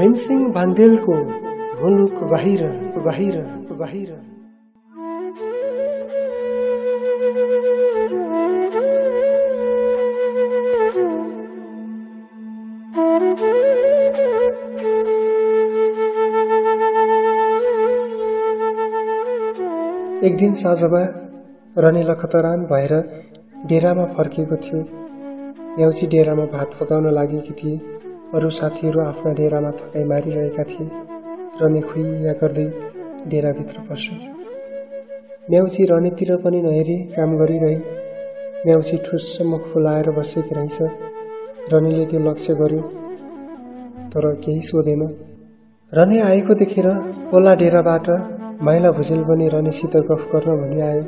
भैनसिंह बान्देलको मुलुक बाहिर बाहिर बाहिर। एक दिन साँझमा रनी लखतरान भएर डेरामा फर्किएको थियो। न्याउसी डेरामा भात पकाउन लागेकी थिए। अरू साथीहरू आफ्ना डेरामा थकाइ मारिरहेका थिए। रनी खुइया गर्दै डेराभित्र पस्यो। न्याउसी रनीतिर पनि नहेरी काम गरिरहे। न्याउसी ठुस्स मुख फुलाएर बसेकी रहेछ। रनीले त्यो लक्ष्य गर्यो तर केही सोधेन। रनी आएको देखेर पोला डेराबाट माइला भुजेल पनि रनीसित गफ गर्न भनी आयो।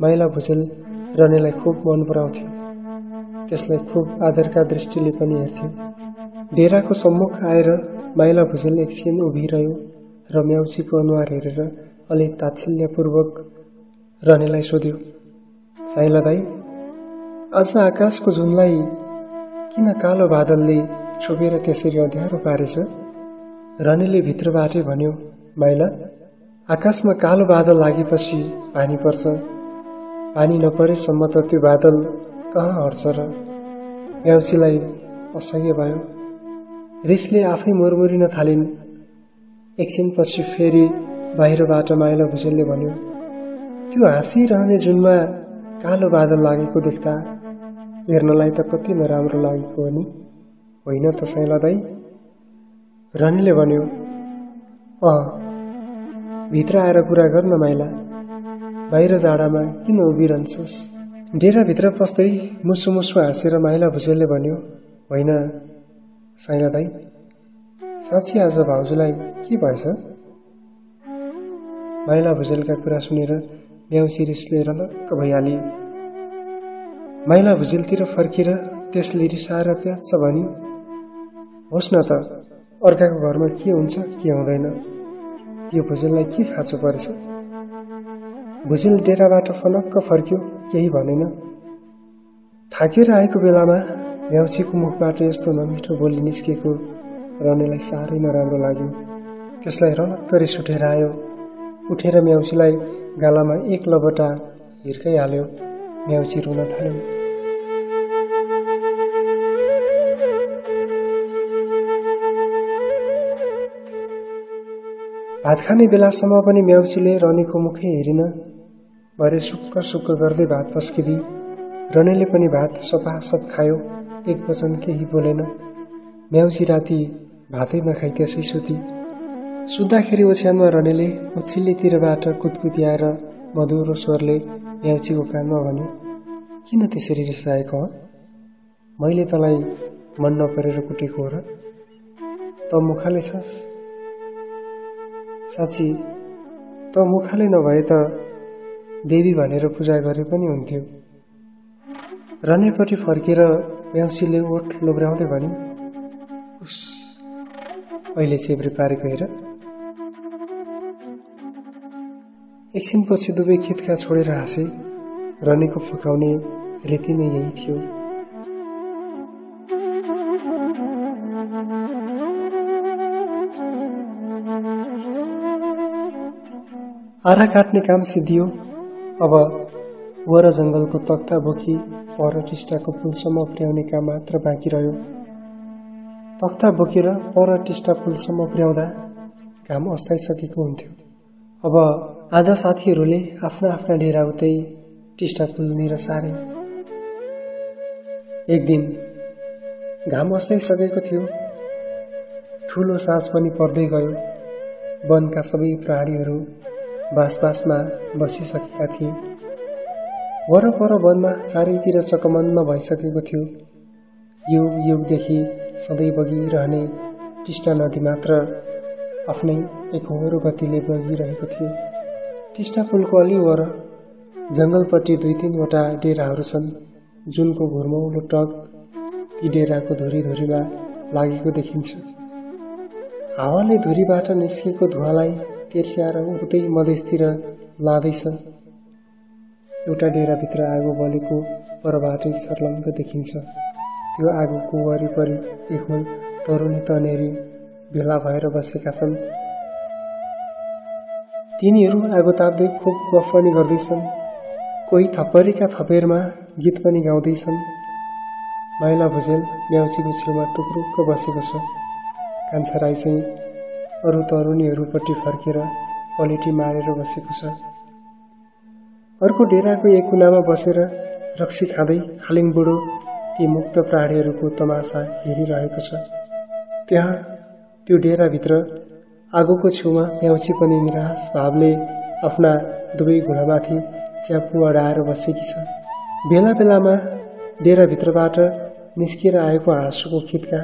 माइला भुजेल रनीलाई खुब मन पराउँथ्यो। त्यसलाई खुब आदरका दृष्टिले पनि हेर्थ्यो। डेराको सम्मुख आएर माइला भुजेल एकछिन उभिरह्यो र म्याउसीको अनुहार हेरेर अलि तात्सल्यपूर्वक रनीलाई सोध्यो, साइला दाई, आज आकाशको जुनलाई किन कालो बादलले छोपेर त्यसरी अँध्यारो पारेछ? रनीले भित्रबाटै भन्यो, माइला, आकाशमा कालो बादल लागेपछि पानी पर्छ। पानी नपरेसम्म त त्यो बादल कहाँ हट्छ र? म्याउसीलाई असह्य भयो। रिसले आफै मुरमुरिन थालिन्। एकछिनपछि फेरि बाहिरबाट माइला भुजेलले भन्यो, त्यो हाँसिरहने जुनमा कालो बादल लागेको देख्दा हेर्नलाई त कति नराम्रो लागेको हो नि, होइन त साइला दाई? रनीले भन्यो, भित्र आएर कुरा गर्न माइला, बाहिर जाडामा किन उभिरहन्छस्? डेराभित्र पस्दै मुसु मुसु हाँसेर माइला भुजेलले भन्यो, होइन साइला दाई, साँच्ची आज भाउजूलाई के भएछ? माइला भुजेलका कुरा सुनेर म्याउसी रिसले रलक्क भइहाली। माइला भुजेलतिर फर्केर त्यसले रिसाएर प्याच्च भनी, होस् न त, अर्काको घरमा के हुन्छ के हुँदैन, यो भुजेललाई के खाँचो परेछ? भुजेल डेराबाट फनक्क फर्क्यो, केही भनेन। थाकेर आएको बेलामा म्याउसीको मुखबाट यस्तो नमिठो बोली निस्केको रनीलाई साह्रै नराम्रो लाग्यो। त्यसलाई रलक्क रिस उठेर आयो। उठेर म्याउसीलाई गालामा एक लबटा हिर्काइहाल्यो। म्याउसी रुन थाल्यो। भात खाने बेलासम्म पनि म्याउसीले रनीको मुखै हेरिन। भरे सुक्क सुक्क गर्दै भात पस्किदी। रनीले पनि भात सपासप खायो। एक वचन केही बोलेन। म्याउसी राति भातै नखाई त्यसै सुती। सुत्दाखेरि ओछ्यानमा रनीले पछिल्लोतिरबाट कुदकुदियाएर मधुरो स्वरले म्याउसीको कानमा भन्यो, किन त्यसरी रिसाएको हो? मैले तँलाई मन नपरेर कुटेको हो र? त मुखाले छस्? साँच्ची त मुखाले नभए त देवी भनेर पूजा गरे पनि हुन्थ्यो। रनीपट्टि फर्केर म्याउसीले ओठ लोब्राउँदै भनी, उस, अहिले चेब्रे पारेको हेर। एकछिनपछि दुवै खेतका छोडेर हाँसे। रनीको फकाउने रीति नै यही थियो। आरा काट्ने काम सिद्धियो। अब वर जंगलको तख्ता बोकी पर टिस्टाको पुलसम्म पुर्याउने काम मात्र बाँकी रह्यो। तख्ता बोकेर पर टिस्टा पुलसम्म पुर्याउँदा काम अस्ताइसकेको हुन्थ्यो। अब आधा साथीहरूले आफ्ना आफ्ना डेरा उतै टिस्टा पुलनिर सारे। एक दिन घाम अस्ताइसकेको थियो। ठूलो साँझ पनि पर्दै गयो। वनका सबै प्राणीहरू बासमा बसिसकेका थिए। वरपर वनमा चारैतिर चकमन्न भइसकेको थियो। युगदेखि सधैँ बगिरहने टिस्टा नदी मात्र आफ्नै एकहोरो गतिले बगिरहेको थियो। टिस्टा पुलको अलि वर जंगलपट्टि 2-3वटा डेराहरू छन्। जुनको घुर्मौलो टक ती डेराको धुरीमा लागेको देखिन्छ। हावाले धुरीबाट निस्केको धुवालाई तेर्स्याएर उतै मधेसतिर लाँदैछ। एउटा डेराभित्र आगो बलेको परबाटै सर्लङ्ग देखिन्छ। त्यो आगोको वरिपरि एक होल तरुनी तनेरी भेला भएर बसेका छन्। तिनीहरू आगो ताप्दै खुब गफ पनि गर्दैछन्। कोही थप्परीका थपेरमा गीत पनि गाउँदैछन्। माइला भुजेल म्याउसीको छेउमा टुक्रुक्क बसेको छ। कान्छा राई चाहिँ अरू तरुणीहरूपट्टि फर्केर पलेटी मारेर बसेको छ। अर्को डेराको एक कुनामा बसेर रक्सी खाँदै खालिङ बुढो ती मुक्त प्राणीहरूको तमासा हेरिरहेको छ। त्यहाँ त्यो डेराभित्र आगोको छेउमा म्याउसी पनि निराश भावले आफ्ना दुवै घुँडामाथि च्यापु अडाएर बसेकी छ। बेला बेलामा डेराभित्रबाट निस्किएर आएको हाँसोको खित्का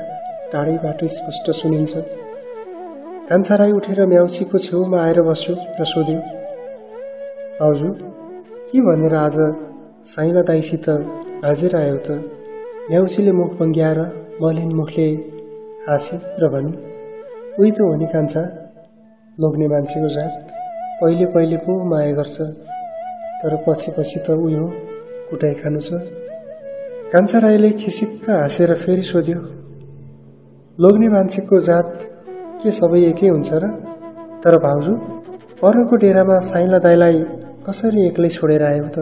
टाढैबाट स्पष्ट सुनिन्छ। कान्छा राई उठेर म्याउसीको छेउमा आएर बस्यो र सोध्यो, भाउजू के भनेर आज साइला दाइसित भाजेर आयो त? म्याउसीले मुख बङ्ग्याएर मलिन मुखले हाँसी र भनी, उही त हो नि कान्छा, लोग्ने मान्छेको जात पहिले पहिले पो माया गर्छ, तर पछि पछि त उही हो कुटाइ खानु छ। कान्छा राईले खिसिक्क हाँसेर फेरि सोध्यो, लोग्ने मान्छेको जात के सबै एकै हुन्छ र? तर भाउजू परको डेरामा साइला दाइलाई कसरी एक्लै छोडेर आयो त?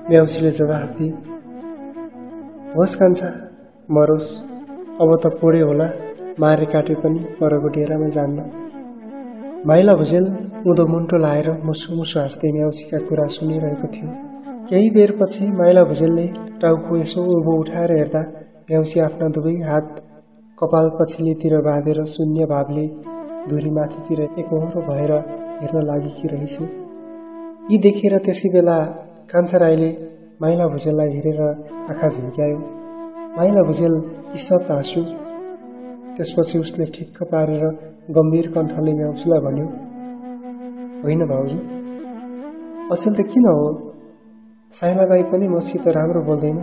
म्याउसीले जवाफ दिए, होस् कान्छा मरोस्, अब त पोडे होला, मारे काटे पनि परको डेरामा जान्न। माइला भुजेल उँधो मुन्टो लाएर मुसु मुसु हाँस्दै म्याउसीका कुरा सुनिरहेको थियो। केही बेरपछि माइला भुजेलले टाउको यसो उँभो उठाएर हेर्दा म्याउसी आफ्ना दुवै हात कपाल पछिल्लोतिर बाँधेर शून्य भावले धुरी माथितिर एकहोरो भएर हेर्न लागेकी रहेछ। यी देखेर त्यसै बेला कान्छा राईले माइला भुजेललाई हेरेर आँखा झिम्क्यायो। माइला भुजेल स्तब्ध हाँस्यो। त्यसपछि उसले ठिक्क पारेर गम्भीर कण्ठले म्याउसीलाई भन्यो, होइन भाउजू, अचेल त किन हो? साइला दाई पनि मसित राम्रो बोल्दैन,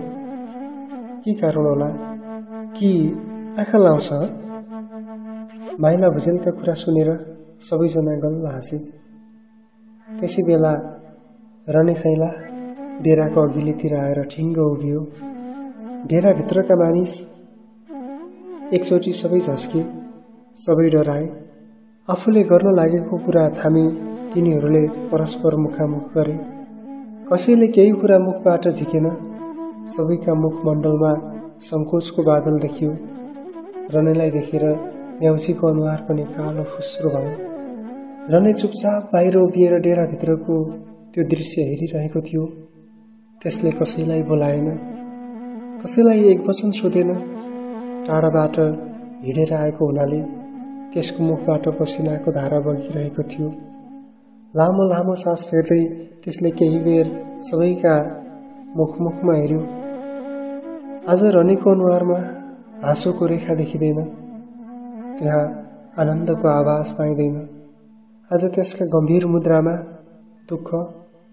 के कारण होला? कि आँखा लाउँछ? माइला भुजेलका कुरा सुनेर सबैजना गल्ल हाँसे। त्यसै बेला रने साइला डेराको अघिल्लोतिर आएर ठिङ्ग उभियो। डेराभित्रका मानिस एकचोटि सबै झस्के, सबै डराए। आफूले गर्न लागेको कुरा थामी तिनीहरूले परस्पर मुखामुख गरे। कसैले केही कुरा मुखबाट झिकेन। सबैका मुखमण्डलमा सङ्कोचको बादल देखियो। रनेलाई देखेर म्याउसीको अनुहार पनि कालो फुस्रो भयो। रने चुपचाप बाहिर उभिएर डेराभित्रको त्यो दृश्य हेरिरहेको थियो। त्यसले कसैलाई बोलाएन, कसैलाई एक वचन सोधेन। टाढाबाट हिँडेर आएको हुनाले त्यसको मुखबाट पसिनाको धारा बगिरहेको थियो। लामो लामो सास फेर्दै त्यसले केही बेर सबैका मुखमुखमा हेर्यो। आज रनेको अनुहारमा हाँसोको रेखा देखिँदैन, त्यहाँ आनन्दको आभास पाइँदैन। आज त्यसका गम्भीर मुद्रामा दुःख,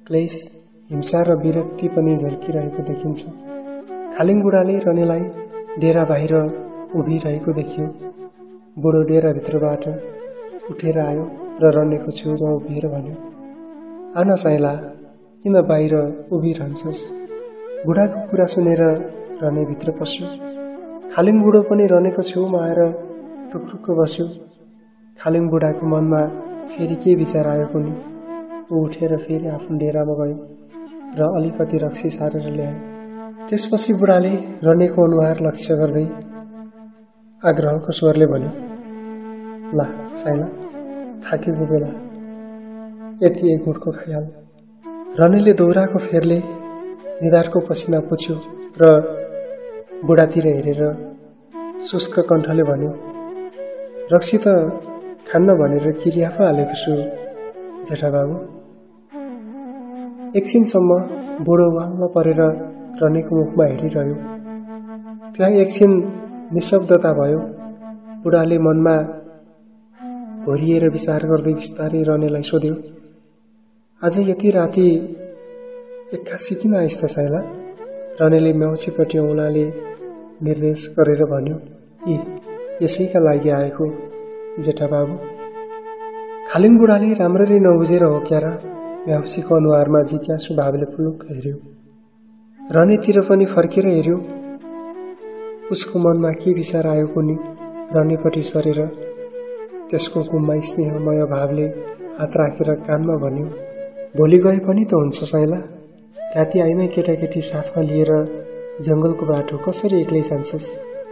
क्लेश, हिंसा र विरक्ति पनि झल्किरहेको देखिन्छ। खालिङ बुढाले रनेलाई डेरा बाहिर उभिरहेको देखियो। बुढो डेराभित्रबाट उठेर आयो र रनेको छेउमा उभिएर भन्यो, आन साइला, किन बाहिर उभिरहन्छस्? बुढाको कुरा सुनेर रने भित्र पस्यो। खालिङ बुढो पनि रनेको छेउमा आएर टुक्रुक्क बस्यो। खालिङ बुढाको मनमा फेरि के विचार आयो कुनी? ऊ उठेर फेरि आफ्नो डेरामा गयो र अलिकति रक्सी सारेर ल्यायो। त्यसपछि बुढाले रनेको अनुहार लक्ष्य गर्दै आग्रहको स्वरले भन्यो, ला साइला, थाकेको बेला यति एक गुठको खाइहाल। रनेले दोहोराको फेरले निधारको पसिना पुछ्यो र बुढातिर हेरेर शुष्क कण्ठले भन्यो, रक्सी त खान्न भनेर किरिया पो हालेको छु जेठा बाबु। एकछिनसम्म बुढो वाल्ल परेर रनेको मुखमा हेरिरह्यो। त्यहाँ एकछिन निशब्दता भयो। बुढाले मनमा घोरिएर विचार गर्दै बिस्तारै रनेलाई सोध्यो, आज यति राति एक्कासी किन आइस् त साइला? रनेले म्याउसीपट्टि औँलाले निर्देश गरेर भन्यो, यसैका लागि आएको जेठा बाबु। खालिङ बुढाले राम्ररी नबुझेर हो क्या र म्याउसीको अनुहारमा जिज्ञासु भावले पुलुक हेर्यो। रनेतिर पनि फर्केर हेर्यो। उसको मनमा के विचार आयो कुनी रनीपट्टि सरेर त्यसको गुममा स्नेहमय भावले हात राखेर कानमा भन्यो, भोलि गए पनि त हुन्छ साइला। राति आइमै केटाकेटी साथमा लिएर जंगलको बाटो कसरी एक्लै जान्छस्?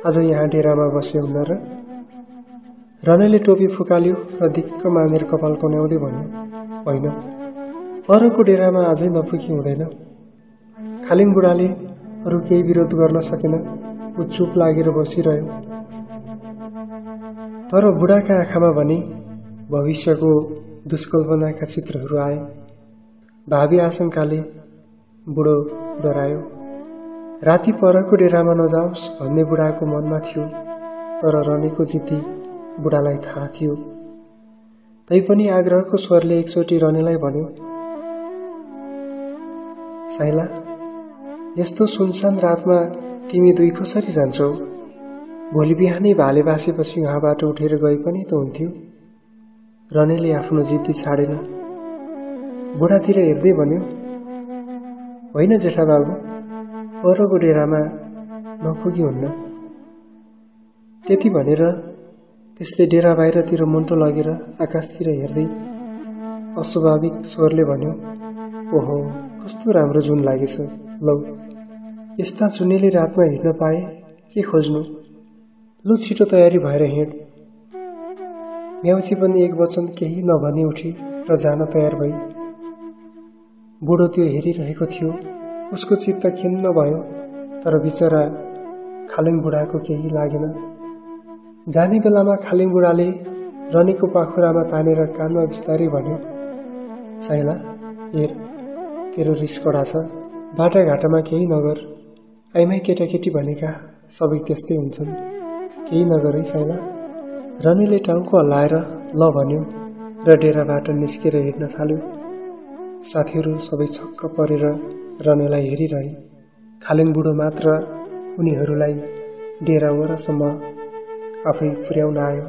आज यहाँ डेरामा बस्यो हुन र? रनीले टोपी फुकाल्यो र दिक्क मानेर कपाल कन्याउँदै भन्यो, होइन, परको डेरामा अझै नपुगी हुँदैन। खालिङ बुढाले अरू केही विरोध गर्न सकेन। ऊ चुप लागेर बसिरह्यो। तर बुढाका आँखामा भने भविष्यको दुष्कल्पनाका चित्रहरू आए। भावी आशंकाले बुढो डरायो। राति परको डेरामा नजाओस् भन्ने बुढाको मनमा थियो, तर रनीको जिद्दी बुढालाई थाहा थियो। तैपनि आग्रहको स्वरले एकचोटि रनीलाई भन्यो, साइला, यस्तो सुनसान रातमा तिमी दुई कसरी जान्छौ? भोलि बिहानै भाले बासेपछि उहाँबाट उठेर गए पनि त हुन्थ्यो। रनीले आफ्नो जिद्दी छाडेन। बुढातिर हेर्दै भन्यो, होइन जेठा बाबु, परको डेरामा नपुगी हुन्न। त्यति भनेर त्यसले डेरा बाहिरतिर मुन्टो लगेर आकाशतिर हेर्दै अस्वाभाविक स्वरले भन्यो, ओहो, कस्तो राम्रो जुन लागेछ। लौ, यस्ता जुनेली रातमा हिँड्न पाए के खोज्नु? लु छिटो तयारी भएर हिँड। म्याउसी पनि एक वचन केही नभनी उठी र जान तयार भई। बुढो त्यो हेरिरहेको थियो। उसको चित्त खिन्न भयो, तर बिचरा खालिङ बुढाको केही लागेन। जाने बेलामा खालिङ बुढाले रनीको पाखुरामा तानेर कानमा बिस्तारै भन्यो, साइला, हेर, तेरो रिस कडा छ। बाटाघाटामा केही नगर। आइमै केटाकेटी भनेका सबै त्यस्तै हुन्छन्। केही नगर है साइला। रनीले टाउको हल्लाएर ल भन्यो र डेराबाट निस्केर हिँड्न थाल्यो। साथीहरू सबै छक्क परेर रनीलाई हेरिरहे। खालिङ बुढो मात्र उनीहरूलाई डेरा वरसम्म आफै पुर्याउन आयो।